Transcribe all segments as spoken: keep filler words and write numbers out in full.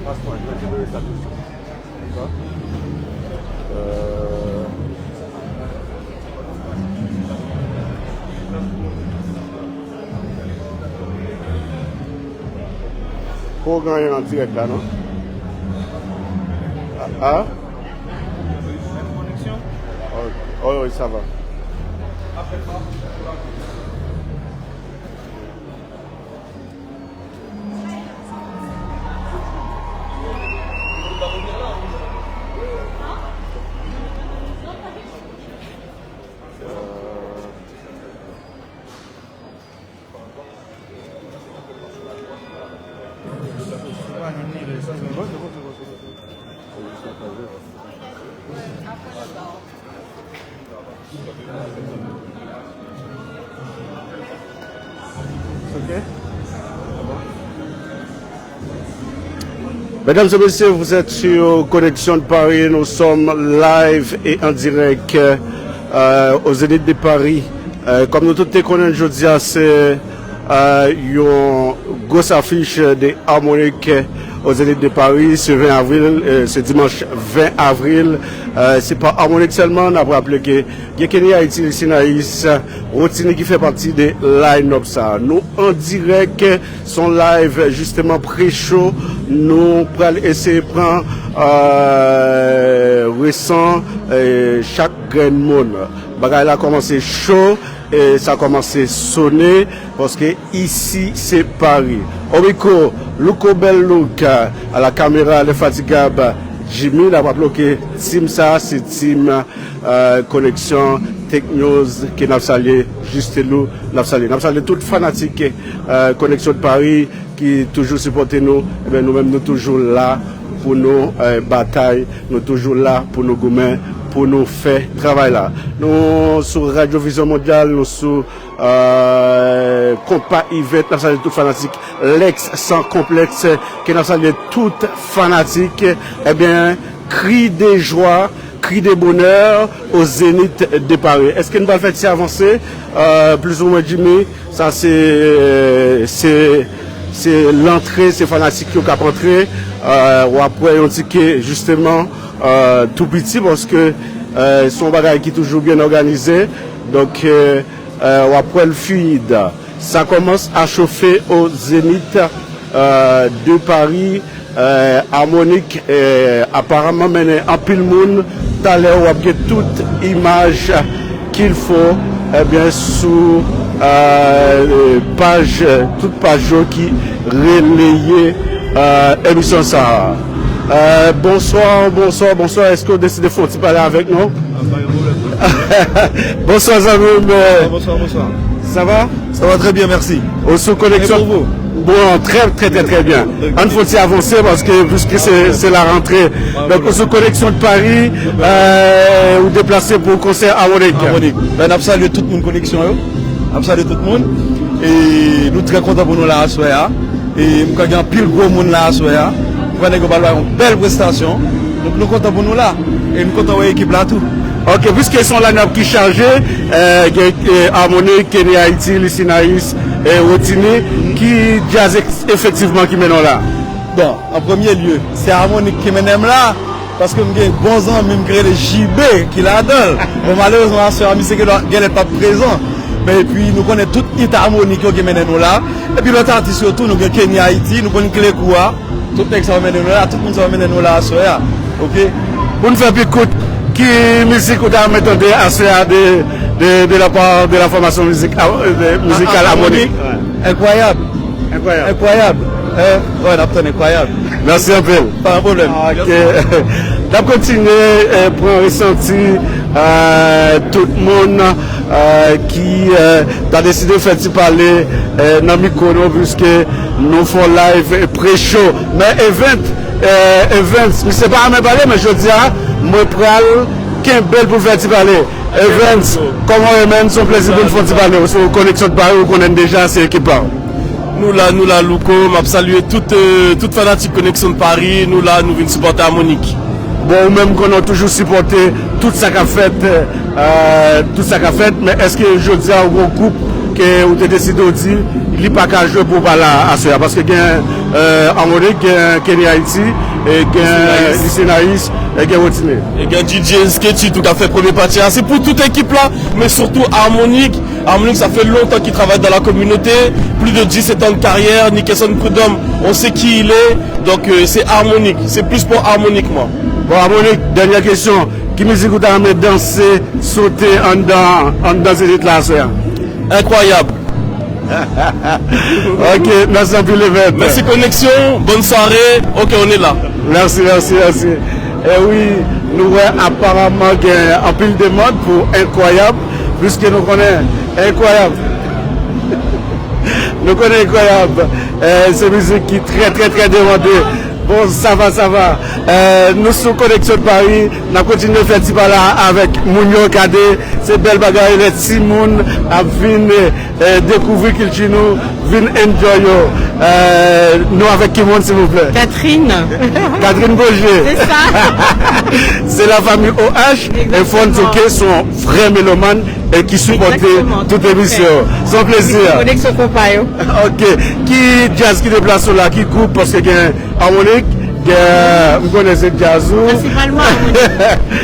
Paspò, mwen te voye sa toujou. Dakò. Euh, Ko gen anyen an dirèk la, non? Ah, ah. Oh, oh, oui, ça va. Mesdames et messieurs, vous êtes sur Connexion de Paris. Nous sommes live et en direct, euh, au Zénith de Paris. Euh, kòm nou tout te konnen, jodi a se, euh, yon gwo afich de Harmonik au Zénith de Paris, ce vingt avril, euh, ce dimanche vingt avril. Euh, se pa Harmonik sèlman, n ap raple ke gen Kenny Haiti, Sinaïs, Rotini ki fè pati de line-up sa. Nou an dirèk, se yon live jisteman pre-show. Nou pral eseye pran, euh, resan, euh, chak grenn moun. Bagay la kòmanse cho, e sa kòmanse sone, paske isi se Paris. Au micro, Louko Bel Look, à la caméra, l'infatigable Jimmy. N ap raple ke team sa, se team, euh, Koneksyon Tech News ke n ap salye, Justelou, n ap salye. N ap salye tout fanatik, euh, Koneksyon de Paris ki toujou sipòte nou. Ebyen, nou menm, nou toujou la pou nou, euh, batay. Nou toujou la pou nou goumen, pou nou fè travay la. Nou sou Radyo Vizyon Mondyal, nou sou, euh, Konpa Event, n ap salye tout fanatik. Lex Sans Complexe, ke n ap salye tout fanatik. Ebyen, cri de joie, cri de bonheur au Zénith de Paris. Èske n pral fè ti avanse? Euh, plizoumwen, Jimmy, sa se, se, se lantre, se fanatik yo k ap antre. Euh, w ap wè yon tike, jisteman, euh, tou piti, paske, euh, se yon bagay ki toujou byen òganize. Donk, euh, euh, w ap wè l fluid. Ça commence à chauffer au Zénith, euh, de Paris. Euh, Harmonik, euh, aparaman mennen anpil moun. Talè w ap gen tout imaj qu'il faut, ebyen, sou, euh, paj, tout paj yo ki releye, euh, emisyon sa a. Euh, bonsoir, bonsoir, bonsoir. Èske w deside fè yon ti pale avèk nou? Ah, pa gen pwoblèm. Bonsoir, zanmi m. Bonsoir, bonsoir, bonsoir. Ça va? Ça va très bien, merci. Ou sou Koneksyon? Et pour vous? Bon, très, très, très, très bien. Ann fè yon ti avanse paske, puiske se, se la rentrée. Donk, ou sou Koneksyon de Paris, euh, ou deplase pou konsè Harmonik. Harmonik. Ben, n ap salye tout moun Koneksyon yo. N ap salye tout moun. E nou trè kontan pou nou la aswè a. E m kwè gen anpil gwo moun la aswè a. M kwè nèg yo pral bay yon bèl prestasyon. Donk, nou kontan pou nou la. E nou kontan wè ekip la tou. Ok, puiske se yon line-up ki chaje, euh, gen, euh, Harmonik, Kenny Haiti, Lisinaïs, e Rotini, ki djaz ex-, efektivman ki mennen w la? Bon, an premye lye, se Harmonik ki mennen m la, paske m gen bon zanmi m ki rele J B ki ladan l. Bon, malerezman, aswè a, misye gen, genlè p ap prezan. Men epi, nou konnen tout hit Harmonik yo ki mennen nou la. Epi lòt atis yo tou, nou gen Kenny Haiti, nou konn kle kou a. Tout nèg sa yo mennen nou la, tout moun sa yo mennen nou la aswè a. Ok? Pou n fè pi kout, ki mizik ou ta renmen tande aswè a de, de, de la part de la formation musique, euh, de, mizikal Harmonik? Enkwayab. Enkwayab. Enkwayab. Eh, wè, n ap tann Enkwayab. Mèsi anpil. Pa gen pwoblèm. Ok. N ap kontinye, eh, pran resanti, eh, tout moun, eh, ki, eh, ta deside fè ti pale, eh, nan mikwo nou, puiske nou fè yon live, eh, pre-show. Men Event, eh, Events, misye pa renmen pale, men jodi a, mwen pral kenbe l pou l fè ti pale. Events, kòman w ye, man? Se yon plezi pou n fè yon ti pale. Ou sou Koneksyon de Paris, ou konnen n deja, se ekip la. Nou la, nou la, Louko. M ap salye tout, eh, tout fanatik Koneksyon de Paris. Nou la, nou vin sipòte Harmonik. Bon, ou menm, m konnen w toujou sipòte tout sa k ap fèt, eh, tout sa k ap fèt, men èske jodi a ou gen yon gwoup e ou te deside w di li pa ka jwe pou w pa la aswè a, paske gen Harmonik, gen Kenny Haiti, e gen Lysinais, e gen Rodineh. E gen D J Sketchy tou ka fè premye pati a. Se pou tout ekip la, men sitou Harmonik. Harmonik, ça fait longtemps qu'il travaille dans la communauté, plus de dix-sept ans de carrière. Nickerson Prud'homme, on sait qui il est. Donc, euh, c'est Harmonik. C'est plus pour Harmonik, moi. Bon, Harmonik, dènyè kesyon. Ki mizik ou ta renmen danse, sote anndan, anndan Zenith la aswè a? Incroyable. Ok, mèsi anpil, Event. Merci Connexion, bonne soirée. Ok, on est là. Mèsi, mèsi, mèsi. E wi, nou wè aparaman gen anpil demann pou Incroyable, piske nou konnen Incroyable. Nou konnen Incroyable, eh, se mizik ki trè, trè, trè demande. Bon, sa va, sa va. Eh, nou sou Koneksyon Paris, n ap kontinye fè ti pale avèk moun yo, gade, se bèl bagay, lè timoun ap vin, eh, dekouvri kilti nou, vin enjoy yo. Eh, nou avèk ki moun, silvouplè? Catherine. Catherine Beaugé. C'est ça. C'est la famille O H. E fò n di ke se yon vrè melomàn e ki sipòte tout emisyon. Se yon plezi. Koneksyon konpa yo. Ok. Ki djaz ki deplase w la? Ki gwoup? Paske gen Harmonik, gen, m konnen se djaz ou. Prensipalman Harmonik.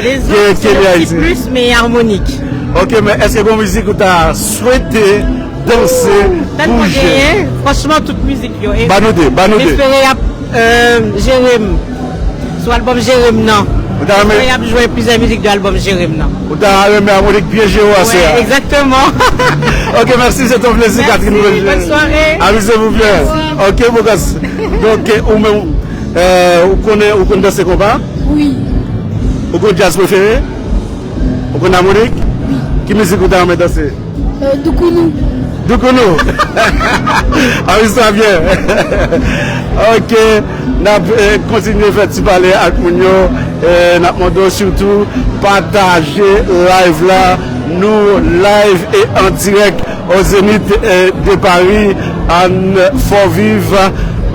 Lezòt se ti plis, men Harmonik. Ok, men èske gen yon mizik ou ta swete danse, bouje? Franchman, tout mizik yo. Ba nou de, ba nou de. M espere y ap, euh, jere m sou albòm Jere m nan. Ou ta renmen? M espere y ap jwe plizyè mizik de albòm Jere m nan. Ou ta renmen Harmonik byen jere w aswè a? Wi, egzakteman. Ok, mèsi, se te yon plezi, Catherine Roger. Bonne soirée. Amize w byen. Ok, bon, gras. Donk, ou menm, euh, ou konnen, ou konn danse konpa? Wi. Ou gon djaz prefere? Ou konn Harmonik? Wi. Ki mizik ou ta renmen danse? Euh, Doukounou. Doukounou. Amuse-toi bien. Ok, n ap, eh, kontinye fè ti pale ak moun yo. Eh, n ap mande w sitou pataje live la. Nou live e an dirèk o Zénith, eh, de Paris. Ann fè w viv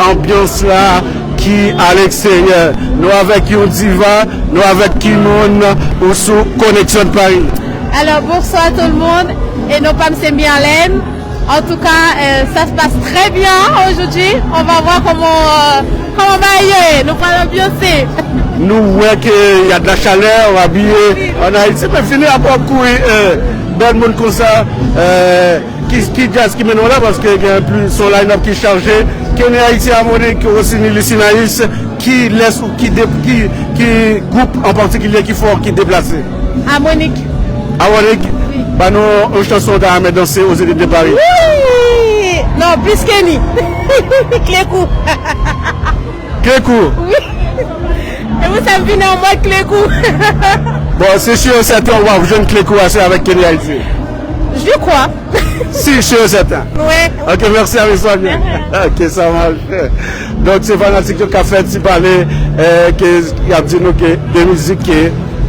anbyans la ki a leksteryè. Nou avèk yon diva, nou avèk Kimoun, ou sou Koneksyon Paris. Alors, bonsoir tout le monde. Et non pas M C Myrlène. En tout cas, euh, ça se passe très bien aujourd'hui. On va voir comment, euh, comment va y aller. Nou pral anbyanse. Nou wè ke y a de la chaleur, abiye an Ayiti, men fini ap kouri, euh, bèl moun konsa, euh, ki, ki djaz ki mennen w la, paske gen plis, son line-up ki chaje. Kenny Haiti, Harmonik, Rossini, Lysinais, ki lès ou ki de, ki, ki gwoup an patikilye ki fè w, ki deplase? Harmonik. Harmonik, wi. Ba nou yon chanson ta renmen danse o Zénith de Paris. Wi! Non, plis Kenny. Klekou. Klekou. Wi. E pou sa m vin an mòd Klekou. Bon, se si e sèten w ap jwenn Klekou aswè avèk Kenny Haiti. Je crois. Si, si e sèten. Wi. Ok, mèsi, amuse-toi bien. Ok, sa mache. Donk, se fanatik yo k ap fè ti pale, eh, ke y ap di nou ke de mizik ke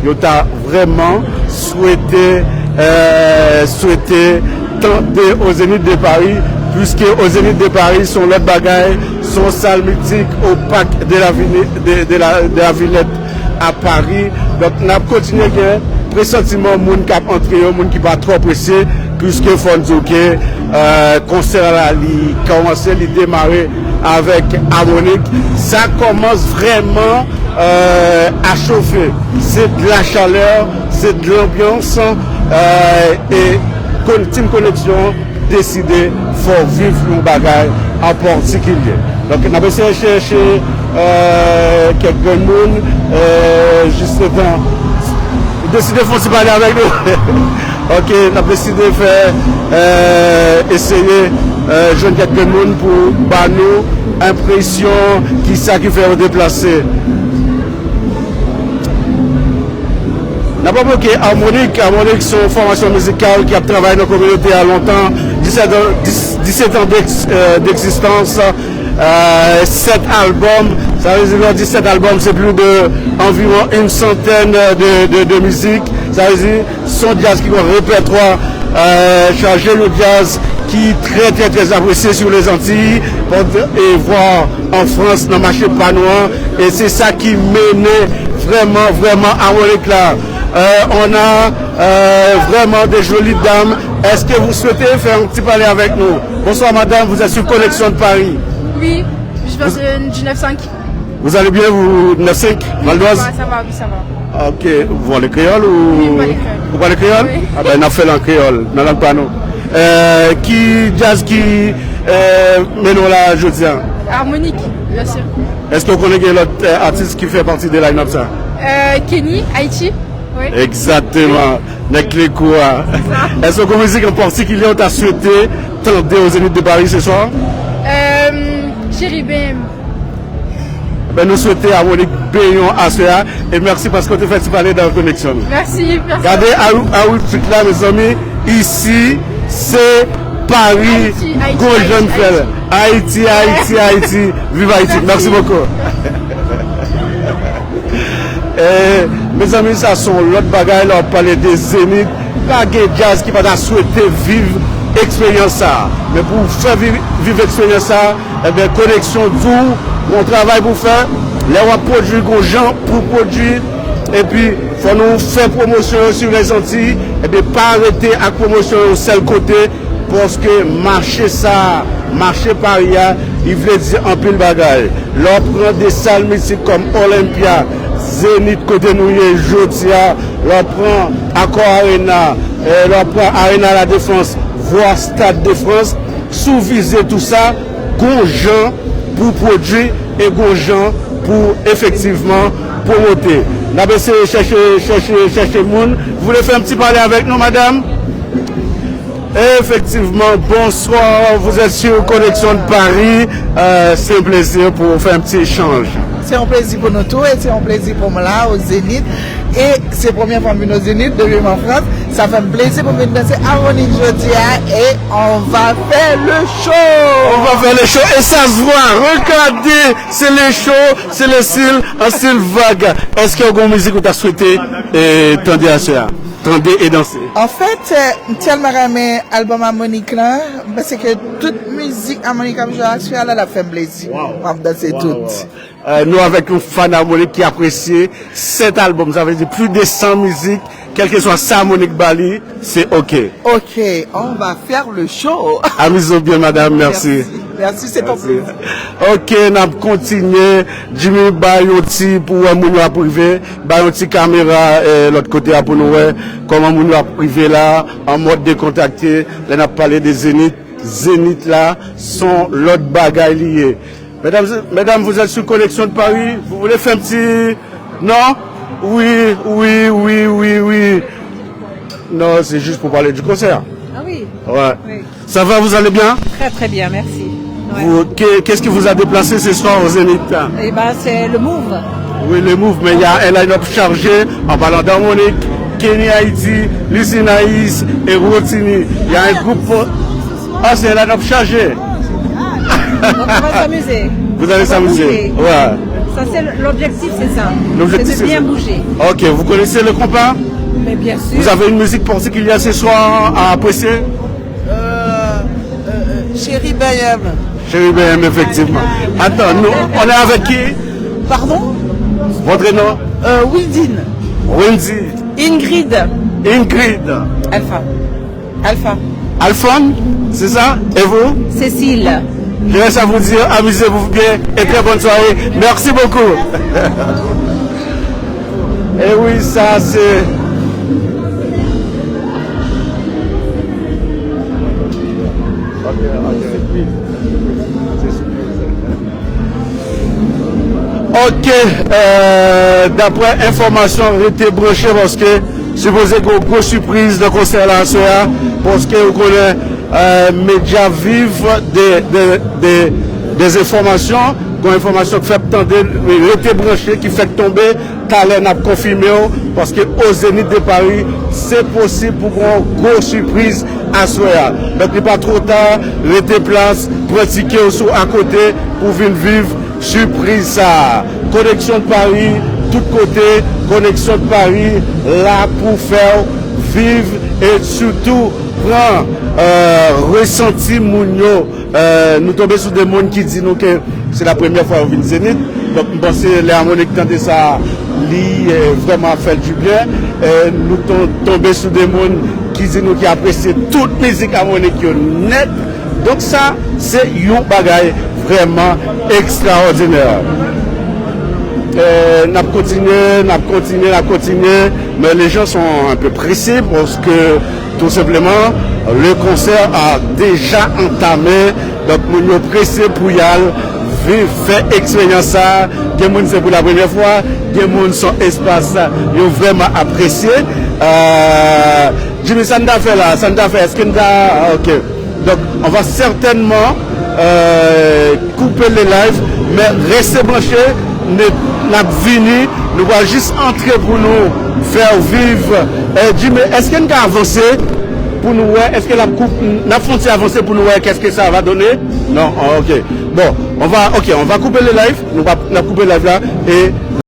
yo ta vrèman swete, eh, swete tande o Zénith de Paris, puiske o Zénith de Paris se yon lòt bagay, se yon sal mitik o Parc de la Vine-, de, de la, de la Villette à Paris. Donk, n ap kontinye gen presantiman moun k ap antre yo, moun ki pa twò prese, puiske fò n di w ke, eh, konsè a li kòmanse, li demare avèk Harmonik. Sa kòmanse vrèman, eh, a chofe. Se de la chaleur, se de l'ambiance, eh, e kon-, Team Koneksyon deside fè w viv yon bagay an patikilye. Donk, n ap eseye chèche, eh, kèk grenn moun, eh, jis letan deside fè yon ti pale avèk nou. Ok, n ap deside fè, eh, eseye, eh, jwenn kèk grenn moun pou ba nou enpresyon kisa ki fè yo deplase. N ap raple ke Harmonik, Harmonik se yon fòmasyon mizikal ki ap travay nan kominote a lontan, disèt an, dis, disèt an d'ex-, eh, d'egzistans, eh, sèt albòm. Sa vle di lè w di sèt albòm, se plis de anviwon yon santèn de, de, de mizik. Sa vle di se yon djaz ki gen yon repètwa, eh, chaje, yon djaz ki trè, trè, trè apresye sou Lezantiy, pòt e vwa an Frans, nan mache pa nou an. E se sa ki mennen vrèman, vrèman Harmonik la. Euh, on a euh, vraiment des jolies dames. Est-ce que vous souhaitez faire un petit parler avec nous? Bonsoir madame, vous êtes sur Connexion de Paris. Oui, je viens de- du neuf cinq. Vous allez bien, vous, neuf cinq, Val d'Oise? Ouais, ça va, oui, ça va. Ok, vous parlez créole ou... Oui, je parle créole. Vous parlez créole? Oui. Ah ben, on a fait en créole, dans la langue pas nous. Euh, qui jazz qui euh, mennen la jodi a? Harmonique, bien sûr. Est-ce que vous connaissez l'autre euh, artiste qui fait partie de line-up ça? Euh, Kenny, Haïti. Oui. Exactement. Nèg Klekou a. Est-ce que vous avez une musique en particulier ou ta souhaité tande au Zénith de Paris ce soir? Euh, Chéri B M. Ben, nou swete Harmonique benyen w aswè a. E mèsi paske w te fè ti pale nan koneksyon nou. Merci, merci. Gade Arifit la, mezanmi. Isi, se Paris. Haïti, Haïti, Gwo jan n Haïti, fè l. Haïti, Haïti, Haïti. Vive Haïti. Merci beaucoup. Eh, mezanmi, sa se yon lòt bagay lè w ap pale de Zenith. Pa gen djaz ki pa ta swete viv eksperyans sa a. Men pou w fè viv, viv eksperyans sa a, ebyen, koneksyon di w, gon travay pou w fè. Lè w ap pwodui, gon jan pou w pwodui. Epi, fò nou fè pwomosyon yo sou Lèzantiy. Ebyen, pa rete ak pwomosyon yo yon sèl kote. Paske mache sa a, mache Paris a, li vle di anpil bagay. Lè w pran de sal mizik kòm Olympia, Zenith kote nou ye jodi a, lè w pran Accor Arena, eh, lè w pran Arena La Défense, vwa Stade de France, si w vize tou sa, gon jan pou pwodui e gon jan pou efektivman pwomote. N ap eseye chèche, chèche, chèche moun. Vous voulez faire un petit parler avec nous, madame? Effectivement, bonsoir, vous êtes sur Connexion de Paris. Euh, c'est un plaisir pour faire un petit échange. Se yon plezi pou nou tou e se yon plezi pou m la o Zenith. E se premye fwa m vin o Zenith depi m an Frans. Sa fè m plezi pou m vin danse Harmonique jodi a e on va faire le show. On va faire le show et ça se voit. Regardez, c'est le show, c'est le style, un style vague. Èske w gen yon mizik ou ta swete eh, tande aswè a? Tande e danse. Anfèt, m tèlman renmen albòm Harmonique lan, m panse ke tout mizik Harmonique ap jwe aswè a la, l ap fè m plezi. M ap danse tout. Euh, nou avèk yon fan Harmonique ki apresye sèt albòm, sa vle di plis de san mizik, kèlkeswa sa Harmonique ba li, se oke. Ok, on va faire le show. Amize w byen, madam, mèsi. Mèsi, se ton plezi. Ok, n ap kontinye. Jimmy, bay yon ti pou wè moun yo ap rive. Bay yon ti kamera eh, lòt kote a pou nou wè kòman moun yo ap rive la, an mòd dekontakte. Lè n ap pale de Zenith, Zenith la, se yon lòt bagay li ye. Mesdames, mesdames, vous êtes sur Connexion de Paris, vous voulez faire un petit... Non? Oui, oui, oui, oui, oui. Non, c'est juste pour parler du concert. Ah oui, Ouais. oui. Ça va, vous allez bien? Très, très bien, merci. Ouais. Vous, que- qu'est-ce qui vous a déplacé ce soir au Zénith? Eh ben, c'est le move. Oui, le move, mais il y a un line-up chargé en parlant d'Harmonique, Kenny Haïti, Lucie Naïs et Rotini. Il y a un groupe... Ah, c'est un line-up chargé. Donc, on va s'amuser. Vous allez On va s'amuser. bouger. Ouais. Ça, c'est le- l'objectif, c'est ça. L'objectif, C'est de c'est bien ça. Bouger. Ok, vous connaissez le compas? Mais bien sûr. Vous avez une musique particulière ce soir à apprécier? Euh, euh, Chéri B M. Chéri B M, effectivement. Attends, nous, on est avec qui? Pardon? Votre nom? Euh, Wildine. Wendy. Ingrid. Ingrid. Alpha. Alpha. Alphone, c'est ça? Et vous? Cécile. Je laisse à vous dire, amusez-vous bien et très bonne soirée. Merci beaucoup. Et oui, ça c'est... Ok, euh, daprè enfòmasyon, rete branche paske sipoze gen yon gwo sipriz nan konsè la aswè a, paske ou konnen euh, medya viv de, de, de, de enfòmasyon, gen enfòmasyon k fèk tande, rete branche, ki fèk tonbe, talè n ap konfime w, paske o Zenith de Paris, se posib pou gen yon gwo sipriz aswè a. Donk li pa twò ta, rete plas, pran tike w sou akote pou vin viv sipriz sa a. Koneksyon de Paris, tout kote, Koneksyon de Paris la pou fè w viv e sitou pran euh, resanti moun yo. Euh, nou tonbe sou de moun ki di nou ke Se la premyè fwa yo vin Zenith. Donk, m panse lè Amonik tande sa, li eh, vrèman ap fè l dibyen. Eh, nou ton- tonbe sou de moun ki di nou ki apresye tout mizik Amonik yo nèt. Donk, sa, se yon bagay vrèman ekstraòdinè. Eh, n ap kontinye, n ap kontinye, n ap kontinye. Men les gens sont un peu pressés parce que Tou senpleman, le concert a déjà entamé. Donk, moun yo prese pou y al viv, fè eksperyans sa. Gen moun se pou la premyè fwa, gen moun son espas yo vrèman apresye. Euh, Jimmy, sa n ta fè la? Sa n ta fè? Èske n ta... Ok. Donk, on va certainement euh, koupe le live, men reste branche, n ap vini, nou pral jis antre pou nou fè w viv. Eh, Jimmy, èske n ka avanse pou nou wè, èske l ap koup, n ap fè yon ti avanse pou nou wè qu'est-ce que ça va donner? Non, ah, ok. Bon, on va, ok, on va couper le live, nou va, n ap koupe live la, e